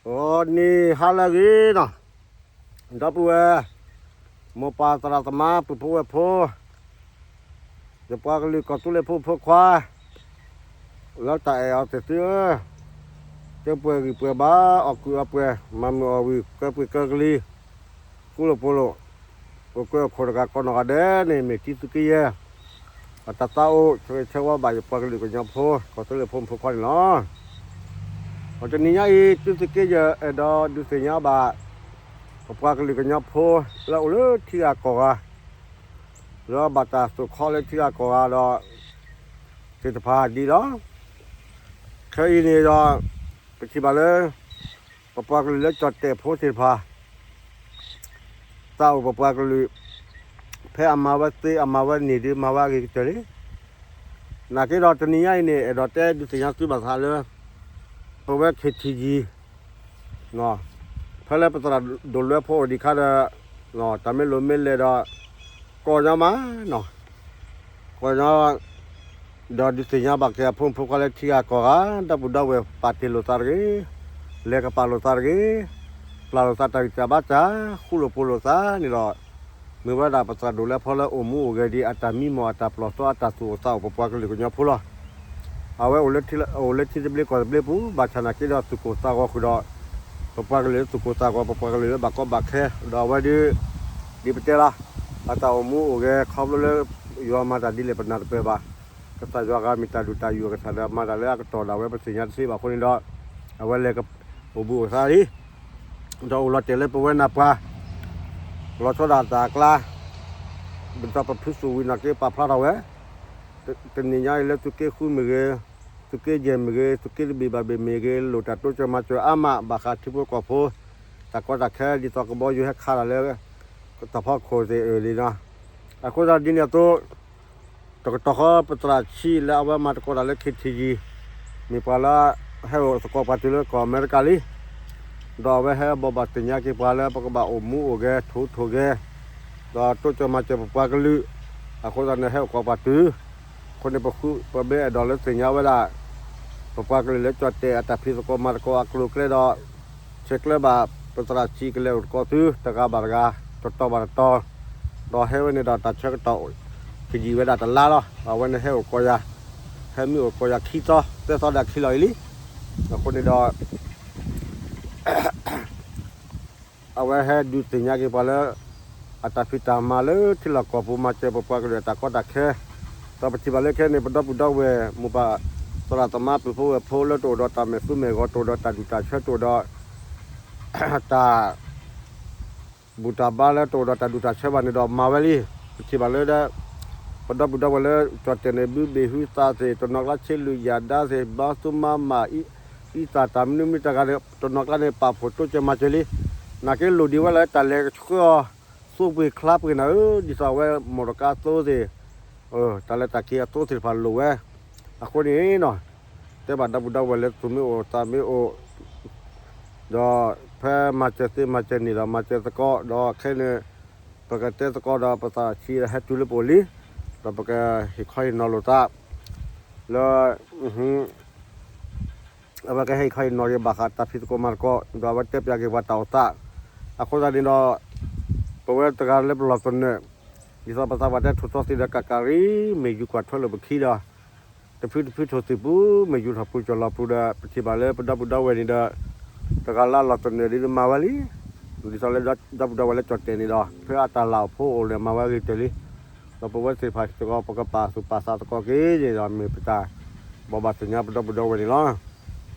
ဂီၤနံၤဟါလၢအဂ့ၤနီၤ, ဒီပုၢ်ဝဲၢ်, မိၢ်ပၢ်သရၣ်သမါ ပုၢ်ဖိဝဲၢ်ဖိ, ယပှၤကလုာ်ကီၢ်သူလ့ၤဖိဖိခွါ လၢတၢ်အဲၣ်အီၤသ့ၣ်သုဧၢ, ကပှဲၤဂံၢ်ပှဲၤဘါ အီၣ်ကူးအီပှဲၤ မၤမုာ်အီၣ်ဝံၤ ကပှ့ၤကပျံၤ ဃူလိာ်ဖိးလိာ်, အိၣ်ကဲအိၣ်ခိးတဂၤကိးနီၢ်ဂၤဒဲးန့ၣ် မ့ၢ်တံသုးက့ယဲၢ် အတၢ်သးအိၣ် ဆၢဂ့ၤဆၢဝါဘၣ်ယပှၤကလုာ်ကညီဖိ ကီၢ်သူလ့ၤဖိမုၣ်ဖိခွါန့ၣ်လီၤ. အတနံၤညါအံၤ တံသုးက့ယဲၢ် အဲၣ်ဒိးဒုးသ့ၣ်ညါဘၣ် ပပှၤကလုာ်ကညီဖိ လၢအိၣ်လၢထံဂၤကီၢ်ဂၤ လၢဘၣ်တၢ်သိၣ်ခီလၢထံဂၤကီၢ်ဂၤဒီး သ့ၣ်တဖၣ်ဒ်လီၤ. ခဲအံၤန့ၣ်ဒီး ပထံၣ်ဘၣ်လၢ ပပှၤကလုာ်လၢကၠီၣ်တဲာ်ဖိသ့ၣ်တဖၣ် သးအိၣ်ပပှၤကလုာ် ဖဲအမၤဝဲသ့အမၤဝဲန့ၣ်ဒုး မၤဝဲအဂ့ၤကတၢၢ်လံ. နာ်က့ဒီးတနံၤညါအံၤန့ၣ် အဲၣ်ဒိးတဲဒုးသ့ၣ်ညါသုဘၣ်သးလၢ ပဝဲ ခ့ထံယံၤ ဖဲလၢပသရၣ်ဒိၣ်လွဲဖိအိၣ်ဒံးခါဒီး တၢ်မ့ၢ်လိာ်မ့ၢ်လဲၢ်ဒီး ကီၢ်ညီမးနီၤ, ကီၢ်ညီ ဒီးဒုးသ့ၣ်ညါဘၣ်က့ၤအဖိမုၣ်ဖိခွါလၢထံဂၤကီၢ်ဂၤ ဒီပုၢ်ဒီဝဲၢ်ပာ်တ့ၢ်လိာ်သးတဂ့ၤ, လဲၤကပာ်လိာ်သးတဂ့ၤ, ပျၢ်လိာ်သးတၢ်ဂံၢ်တၢ်ဘါတၢ် ဃူလိာ်ဖိးလိာ်သးန့ၣ်ဒီး မ့ၢ်ဝဲဒၣ်ပသရၣ်ဒိၣ်လွဲဖိလၢအိၣ်မူအိၣ်ဂဲၤဒံးအတၢ်မံမီၢ်အတၢ်ပလီၢ်သီအတၢ်သူၣ်အိၣ်သးအိၣ်ပပှၤကလုာ်ကညီဖိလီၤ. အဝဲအိၣ်လၢထံတဘျ့ကီၢ်တဘျ့ပူၤ ဘၣ်ဆၣ်နာ်က့ဒီးသူၣ်ကိၢ်သးဂီၤဃုာ်ဒီး ပပှၤကလုာ်လၢသူၣ်ကိၢ်သးဂီၤ ပပှၤကလုာ်လၢဘၣ်ကီဘၣ်ခဲ ဒီးအဝဲဒုး ဒ်ပတဲလီၤ အတၢ်အိၣ်မူအိၣ်ဂဲၤခီဖျိလၢ ယွၤမၤတၢ်ဒ်လဲၣ်ပနၢ်တပၢၢ်ဘၣ်. ကစၢ်ယွၤဂၤမ့ၢ်တၢ်ဒုၣ်တၢ်ယိၣ်အကစၢ်ဒီးမၤတၢ်လၢအကတီၢ်ဒၣ်ဝဲပသ့ၣ်ညါတသ့ဘၣ်အဃိန့ၣ်ဒီး အဝဲလဲၤအိၣ်ဘှံးအိၣ်သါလံ ဒီးအိၣ်လီၤတဲာ်လၢပဝဲနၢ်ပှၤ လီၤဆီဒၣ်တၢ်အကျါ ဒီးပဖုသူၣ်ဝံၤနာ်က့ပာ်ဖျါထီၣ်ဝဲ တနံၤညါအံၤလၢသုးက့ဃုမ့ၢ်ဂ့ၤ, သုးက့ယဲၢ်မ့ၢ်ဂ့ၤ, သုးက့တဘ့ၣ်ဘၣ်ဘ့ၣ်မ့ၢ်ဂ့ၤ လိၣ်တၢ်တိစၢၤမၤစၢၤအါမး ဘၣ်ဃးထံဖိကီၢ်ဖိ တၢ်ကီတၢ်ခဲ ဒ်သိးကဘီယူၤဟဲခးတၢ်လၢ တၢ်ဖီခိၣ်သ့ၣ်အၢၣ်လံနီၤ. အဃိသတးဒ်န့ၣ်အသိး တကတီၢ်ဃီပသရၣ်ဆံးလၢအဝဲမၤသကိးတၢ်လၢ ခ့ထံယံၤ မ့ၢ်ပှၤလၢ ဟဲအိၣ်သကိးပှၤတုၤလၢကီၢ်အမဲရကၤလံ ဒီးအဝဲဟဲဘိးဘၣ်သ့ၣ်ညါက့ၤပှၤလၢပကဘၣ်အိၣ်မူအိၣ်ဂဲၤထိၣ်ထိၣ်ဂဲၤ ဒီးတိစၢၤမၤစၢၤပပှၤကလုာ် အဃိသတးန့ၣ်ဟဲအိၣ်သကိးပှၤတုၤ အဃိန့ၣ်ပဃုပမ့ၢ်အဲၣ်ဒိးလၢသ့ၣ်ညါဝဲဒၣ် ပပှၤကလုာ်လၢကၠီၣ်တဲာ်အတၢ်ဖံးသကိးမၤသကိးအကျိၤအကျဲဒီး ဆဲးကျၢဘၣ်ပသရၣ်ဆံးကလဲၤအိၣ်သကိးသု တဂၤဘၣ်တဂၤ တတီၤဘၣ်တတီၤ ဒီးဟဲဝဲန့ၣ်ဒီးတၢ်ဆၢကတီၢ် ကယံာ်ဝဲဒၣ်တလါလီၤ. အဝဲန့ၣ်ဟဲအိၣ်ကိးယၤ ဟဲမ့ၢ်အိၣ်ကိးယၤခံသီ သၢသီဒၣ်ခံလီၤအံၤလံ. အဃိန့ၣ်ဒီး အဝဲဟဲဒုးသ့ၣ်ညါက့ၤပှၤလၢ အတၢ်ဖံးတၢ်မၤလၢထံလီၢ်ကီၢ်ပူၤ မၤစၢၤပပှၤကလုာ်အတၢ်ကီတၢ်ခဲ ဒီးပထံၣ်ဘၣ်လၢခဲအံၤန့ၣ် ပဒီပုၢ်ဒီဝဲၢ် မိၢ်ပၢ်သရၣ်သမါ ပုၢ်ဖိဝဲၢ်ဖိလၢတအိၣ်ဒီးတၢ်မဲာ်သူမဲာ်ဂီၤ တအိၣ်ဒီးတၢ်ဒူၣ်တၢ်ဆၢ တအိၣ်ဒီး တၢ် ဘူၣ်တၢ်ဘါလၢတအိၣ်ဒီးတၢ်ဒူၣ်တၢ်ဆၢဘၣ်န့ၣ်ဒီးမၤဝဲလံ. ပထံၣ်ဘၣ်လၢ ပဒီပုၢ်ဒီဝဲၢ်လၢကၠီၣ်တဲာ်န့ၣ် ဘုဘ့ၣ်ဟုသးသ့ၣ် တနီၤကျါဆ့လုာ်ယၤဒါသ့ၣ် ဘါသူမါမၤ အံသၣ်တၢ်မနုၤမနုၤတဂၤန့ၣ် တနီၤကျါန့ၣ် ပာ်ဖှိၣ်တိစၢၤမၤစၢၤလံ. နာ်က့လိၣ်ဒံးဝဲလၢတၢ်လဲၤကဆှၢအီၤ သိပှ့ၤချါပှ့ၤနၤဧၢ ဒ်သိးအဝဲမိၢ်တကါအသိသ့ၣ် တၢ်လဲၤတၢ်က့ၤအသိသ့ၣ်တဖၣ်လိၣ်ဝဲ. အဃိန့ၣ်နီၤ တဲဘၣ်ဒီပုၢ်ဒီဝဲၢ်လၢသူၣ်မ့ၢ်အိၣ်သးမ့ၢ်အိၣ် ဒီးဖဲမၤစၢၤသ့မၤစၢၤန့ၣ်ဒီး မၤစၢၤသကိး ဒီးခဲအံၤန့ၣ် ပကတဲသကိးဒီးပသရၣ်ဆံးဒီးဟဲတုၤလၢပအိၣ်လံ, ဒီးပကဟ့ၣ်ခီဟ့ၣ်နီၤလိာ်သး လၢ အဝဲကဟဲဟ့ၣ်ခီဟ့ၣ်နီၤက့ၤဘၣ်ဃးတၢ်ဖံးသကိးမၤသကိး ဒီးအဝဲတဲပျးက့ၤပှၤတၢ်အိၣ်သး, အဃိသတးန့ၣ်ဒီး ပဝဲတဂၤလၢပလီၢ်သနၢၣ် ဒ်သိးပသးပှၢ်တဲထိၣ်သီသံဒီးကးကးရံ မ့ၢ်ယူၤကွၢ်ထွဲလိာ်ပခံဒီး တဖုတဖုထိၣ်သံၣ်ပူၤ မ့ၢ်ယူၤထီၣ်ပူၤကၠီၣ်လီၤပူၤဒီး ပထံၣ်ဘၣ်လၢပဒီပုၢ်ဒီဝဲၢ်န့ၣ်ဒီး တဂၤလၢအလီၢ်သနၢၣ်ဒ်မၤဝဲလံ, ဒ်သိးလၢဒီပုၢ်ဒီဝဲၢ်လၢကၠီၣ်တဲာ်န့ၣ်ဒီး ဖဲအတၢ်လၢ်အိၣ်ဖိအိၣ်န့ၣ် မၤဝဲအဂ့ၤကတၢၢ်လံ, ဒီးပဝဲသ့ၣ်တဖၣ်စ့ၢ်ကီး ပကပာ်သူၣ်ပာ်သးသကိးက့ၤန့ၣ်ဒီး မ့ၢ်ပတၢ်ဘိးဘၣ်သ့ၣ်ညါပဒီပုၢ်ဒီဝဲၢ်န့ၣ်လီၤ.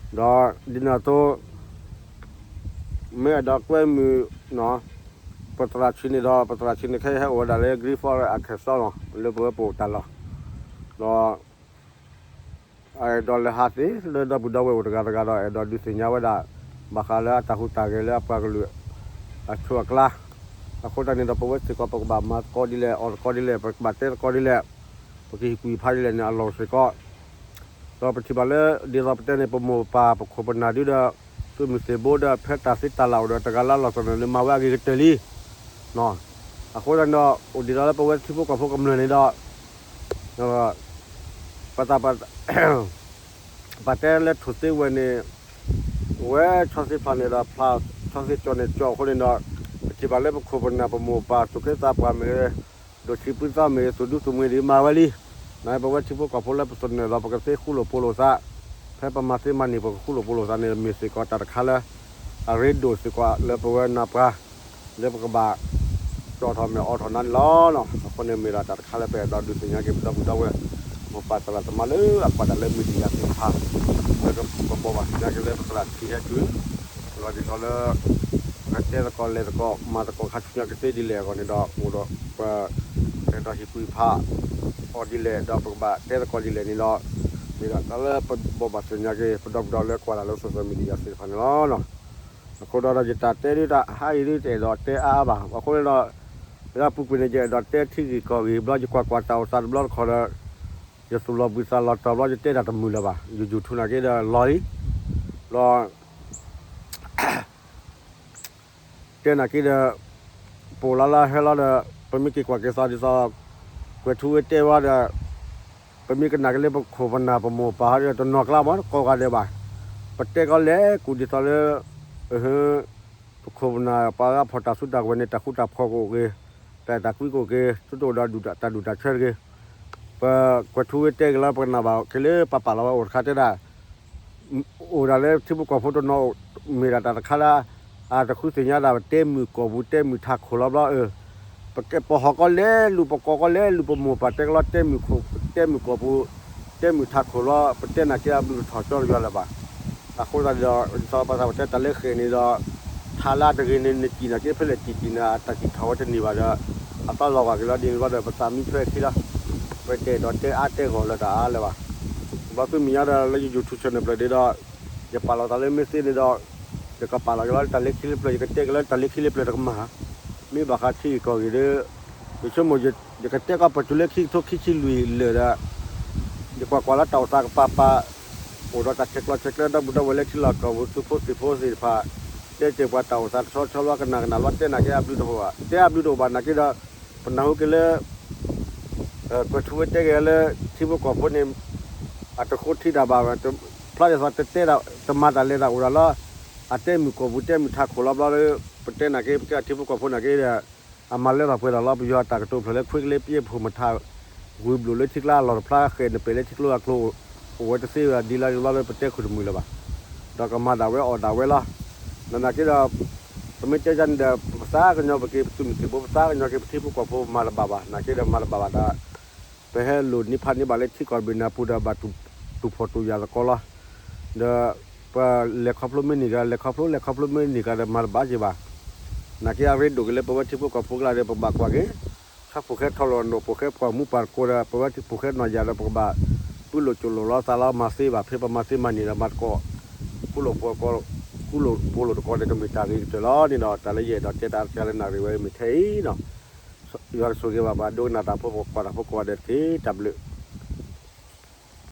ဒီးဒ်န့ၣ်အသိး မ့ၢ်အဲၣ်ဒိးကွဲမုာ် ပသရၣ်ဆံးန့ၣ်ဒီး ပသရၣ်ဆံးန့ၣ်ခဲအံၤဟဲအိၣ်ဝဲဒၣ်လၢ Green Forest Arkansas လီၤ လၢပဝဲပအိၣ်တၢ်လီၢ်, ဒီး အဲၣ်ဒိးလဲၤဟးသ့လၢဒီပုၢ်ဒီဝဲၢ်အိၣ်တဂၤတဂၤဒီး အဲၣ်ဒိးဒုးသ့ၣ်ညါဝဲဒၣ် ဘၣ်ဃးလၢအတၢ်ဟူးတၢ်ဂဲၤလၢအပှၤကလုာ် အဆိးအကျါ, အဃိသတးန့ၣ်ဒီး ပဝဲစ့ၢ်ကီး ပကဘၣ်မၤသကိးဒ်လဲၣ် အီၣ်သကိးဒ်လဲၣ် ပကဘၣ်တဲသကိးဒ်လဲၣ် ပကဟ့ၣ်ကူၣ်ဖးဒ်လဲၣ်န့ၣ် အလီၢ်စ့ၢ်ကီး ဒီးပထံၣ်ဘၣ်လၢ ဒ်သိးပတဲန့ၣ် ပမိၢ်ပပၢ်ပခိၣ်ပနၢ်ဒုဒီး သုးမုၢ်သံၣ်ဘိဒီး ဖဲတၢ်သ့တၢ်လၢ်အိၣ်ဒီး တဂၤလၢအလီၢ်သနၢၣ်န့ၣ် မၤဝဲအဂ့ၤကတၢၢ်လံ. အဃိသတးန့ၣ်ဒီး အိၣ်ဒ်သိးလၢပဝဲထံဖိကီၢ်ဖိကမျၢၢ်န့ၣ်ဒီး ပသး ပှၤတဲလၢထိၣ်သ့ဝဲန့ၣ် ဝဲဆီသ့ၣ်ဖျါန့ၣ်ဒီးဖျါ, ဆီသ့ၣ်ကၠီန့ၣ်ကၠီအဃိန့ၣ်ဒီး, ပထံၣ်ဘၣ်လၢပခိၣ်ပနၢ်ပမိၢ်ပၢ်သူၣ်က့သးပှၢ်မ့ၢ်ဂ့ၤ, ဒိၣ်ဆံးပှံသီမ့ၢ်ဂ့ၤ သူၣ်ဒူသူၣ်မှံဒံးမၤဝဲလံ. နပဝဲထံဖိကီၢ်ဖိလၢပသနၢၣ်ဒီးပကသ့ဃူလိာ်ဖိးလိာ်သး, ဖဲပမၤသ့မၤန့ၢ်ပကဃူလိာ်ဖိးလိာ်သးန့ၣ် မ့ၢ်စ့ၢ်ကီးတၢ်တခါလၢ အရ့ဒိၣ်စ့ၢ်ကီးလၢပဝဲနၢ်ပှၤ လၢပကဘၣ် ကၠီထီၣ်မဲာ်အိးထီၣ်နါန့ၣ်လီၤ. အဃိန့ၣ်မ့ၢ်ဒၣ်တၢ်တခါလၢပအဲၣ်ဒိးဒုးသ့ၣ်ညါက့ၤပဒီပုၢ်ဒီဝဲၢ် မိၢ်ပၢ်သရၣ်သမါလၢအကွၢ်တၢ်လၢ media သ့ၣ်တဖၣ်, လၢကဘိးဘၣ်သ့ၣ်ညါက့ၤလၢပသရၣ်ထံဟဲတုၤ လီၤဒ်သိးလၢ ပကတဲသကိးလဲၤသကိးမၤသကိးခါဆူညါကသ့ဒ်လဲၣ်အဂီၢ်န့ၣ်ဒီး အိၣ်ဒီးပ အဲၣ်ဒိးဟ့ၣ်ကူၣ်ဖးအီၤဒ်လဲၣ် ဒီးပကဘၣ်တဲသကိးဒ်လဲၣ်န့ၣ်ဒီး မ့ၢ်ဒၣ်တၢ်လၢပဘိးဘၣ်သ့ၣ်ညါက့ၤ ပဒီပုၢ်ဒီဝဲၢ်လၢကွၢ်တၢ်လၢ social media သ့ၣ်တဖၣ်န့ၣ်လီၤ. အဃိဒီးယတၢ်တဲဒ်တၢ်ဟးအံၤဒ်တအဲၣ်ဒိးတဲအါအါဘၣ်. အဃိန့ၣ်ဒီး လၢအပူၤကွံာ်န့ၣ် ယအဲၣ်ဒိးတဲထံဂ့ၢ်ကီၢ်ဂ့ၢ်ဘျီ ယကွၢ်ကွၢ်တၢ်အိၣ်သးတဘျီတခီၣ်ဒီး ယသူၣ်လီၤဘှံးသးလီၤတီၤဘျီ ယတဲတၢ်တမုာ်လၢၤဘၣ်. ယ YouTube နာ်က့ဒီးလီၤလံ ဘျီ တဲနာ်က့ဒီး ပအိၣ်လၢလၢဟဲလီၤဒီး ပမ့ၢ်က့ၤကွၢ်က့ၤသးဒ်သိး ကွဲၤထူဝ့တဲဝဲဒီး ပမ့ၢ်ကနာ်က့လၢပခိၣ်ပနၢ်ပမိၢ်ပၢ်ဟီဒီး တနီၤကျါမ့ၢ်ကိးဂၤဒဲးဘၣ်. ပတဲကီးလဲၤကူၣ်ဒ်သိးလၢ ပခိၣ်ပနၢ်ပှၤဂၤဖီၣ်တၢ်စုတၢ်ကဝဲၤန့ၣ် တၢ်ဃူတၢ်ဖိးကအိၣ်က့ၤ, တၢ်အဲၣ်တၢ်ကွံကအိၣ်က့ၤ, သုတအိၣ်ဒီးတၢ်ဒူၣ်တၢ်ဆၢတဂ့ၤ. ပကွဲၤထူဝ့တဲက့ၤလၢပကနၣ်ဘၣ်က့ၤလၢပပာ်လီၤဝဲအိၣ်တခါတဲဒၣ် အိၣ်ဒၣ်လၢထံဖိကီၢ်ဖိတနီၤ မ့ၢ်ဒၣ်တၢ်တခါလၢ အတဃုသ့ၣ်ညါဒၣ် ပတဲမုာ်ကီၢ်ပူၤ တဲမုာ်ထးခိၣ်လီၤဘျီ အၢ ပဟီၣ်ကီးလဲၤလူၤ ပကိးကီးလဲၤလူၤ ပမိၢ်ပၢ်တဲကလီ တဲမုာ်ကီၢ်ပူၤ တဲမုာ်ထးခိၣ်လီၤ ပတဲနာ်က့အဘျုးတထီၣ်ကၠီတယွၤလၢၤဘၣ်. အဃိသတးဒီး ဒ်သိးပသးပတဲတၢ်လၢဃဲၣ်န့ၣ်ဒီး ထါလၢအတဂ့ၤန့ၣ် နစံၣ်နာ်က့ ဖဲလဲၣ်စံၣ်စံၣ်န့ၣ် အတၢ်စံၣ်ထီၣ်ဝဲတန့ၢ်ဘၣ်ဒီး အသီလီၤဂာ်က့ၤလီၤဒ်န့ၣ်ဘျီဒီး ပသးမံထွဲအခံလီၤ. ပတဲဒီးတဲအါတဲဂီၢ်လၢတၢ်အါလၢၤဘၣ်. ဘျီသုမ့ၢ်ညါဒီးလၢယ YouTube channel ဖျၢၣ်ဒ့ဒီး ယပာ်လီၤသးလၢမ့ၢ်သ့န့ၣ်ဒီး ယကပာ်လီၤက့ၤလီၤလၢတၢ်လၢခံလၢပျၢၤ ယကတဲက့ၤလၢတၢ်လၢခံလၢပျၢၤတကမၣ် မ့ၢ်ဘၣ်ဃးထံဂ့ၢ်ကီၢ်ဂ့ၢ်ဒီး ယဆိကမိၣ် ယကတဲကီးပတုၤလၢခံကထိခံဆံလွံၢ်လၢာ်ဒီး ယကွၢ်ကွၢ်လၢတၢ်အိၣ်သးကပၤပၤ အိၣ်ဒီးတၢ်ဆဲးကျိးဆဲးကျၢဒီပုၢ်ဒီဝဲၢ်လၢထံလီၢ်ကီၢ်ပူၤ သုးဖိသံၣ်ဖိသ့ၣ်တဖၣ် တဲစၢၤပှၤတၢ်အိၣ်သးတဆီဆီလီၤ ကနၣ်ကနၣ်လီၤ တဲနာ်က့အဘျုးတအိၣ်ဘၣ် တဲအဘျုးတအိၣ်ဘၣ်နာ်က့ဒီး ပနၢ်ဟူက့ၤလၢ ကွဲၤထူဝ့တဲက့ၤလၢ ထံဖိကီၢ်ဖိန့ၣ် အတဃိထံတၢ်ဘၣ် ဖျါဒ်သိးတတဲတၢ် တမၤတၢ်လဲၤတၢ်အိၣ်ဒၣ်လီၤ. အတဲမုာ်ကီၢ်ပူၤ တဲမုာ်ထးခိၣ်လီၤဘျီဒီး ပတဲနာ်က့ ပကဲထံဖိကီၢ်ဖိနာ်က့ဒီး အမၤလၢထီၣ်ပှဲၤထီၣ်လီၤ ပယီၤအတၢ်ကတိၤဖျၢၣ်လၢ ခွ့ကလ့ပျဲဖိမထါ ဝံၤဘျိၣ်လၢထံကျါအလီၢ်တဖျါ ဃဲၣ်နပဲာ်လၢထံကျိအကျိၤ အိၣ်ဝဲတသ့ဝဲဒ်လီၤဘျီဒီး ပတဲခိၣ်တမုာ်လၢၤဘၣ်. ဒီးကမၤဒၣ်ဝဲအီၣ်ဒၣ်ဝဲလီၤ. နနာ်က့ဒီး ပမ့ၢ်တဲယၤန့ၣ်ဒီး ပသးကညီၤပက့ၤ ပသုးမုၢ်သံၣ်ဘိ ပသးကညီၤက့ၤ ပထံဖိကီၢ်ဖိ မၤတဘၣ်ဘၣ် နာ်က့ဒီး မၤတဘၣ်ဘၣ်ဒီး ပဟဲလိာ်န့ၢ်ဖးန့ၢ်ဘၣ်လၢထံကီၢ်ဘ့ၣ်နၢ်ပူၤဒီး ဘၣ်တူၢ်ဖှီၣ်တူၢ်ယာ်သကိးလီၤ. ဒီး ပလဲၤခီဖျိမ့ၢ်န့ၢ်ဂၤ လဲၤခီဖျိ လဲၤခီဖျိမ့ၢ်န့ၢ်ဂၤဒီး မၤတဘၣ်က့ၤဘၣ်. နာ်က့အရ့ဒိၣ်က့ၤလၢပဝဲထံဖိကီၢ်ဖိကျါဒီး ပဘၣ်ကွၢ်က့ၤ ဆၣ်ဖိၣ်ဃဲထီၣ်လီၤနီၢ် ဖိၣ်ဃဲပှၤမူပှၤသကိးဒီး ပဝဲထံဖိၣ်ဃဲနီၢ်ယၤဒီး ပကဘၣ် ပုၢ်လိာ်ကၠိၣ်လိာ်လီၤသးလီၤ မၤသ့ဘၣ် ဖဲပမၤသ့မၤန့ၢ်ဒီး မၤသကိး ဃူလိာ်ဖိးသကိး ဃူလိာ်ဖိးလိာ်သကိးဒီး ကမ့ၢ်တၢ်ဂ့ၤကတၢၢ်လီၤန့ၣ်ဒီး တၢ်လၢယအဲၣ်ဒိးတဲတၢ်တခါလၢနၣ်ရံၣ်ဝဲမ့ၢ်ထဲအံၤနီၤ ယွၤကဆိၣ်ဂ့ၤဘၣ်ပှၤဒိကနၣ်တၢ်ဖိ ပှၤကွၢ်တၢ်ဖိကိးဂၤဒဲးတက့ၢ် တၢ်ဘျုး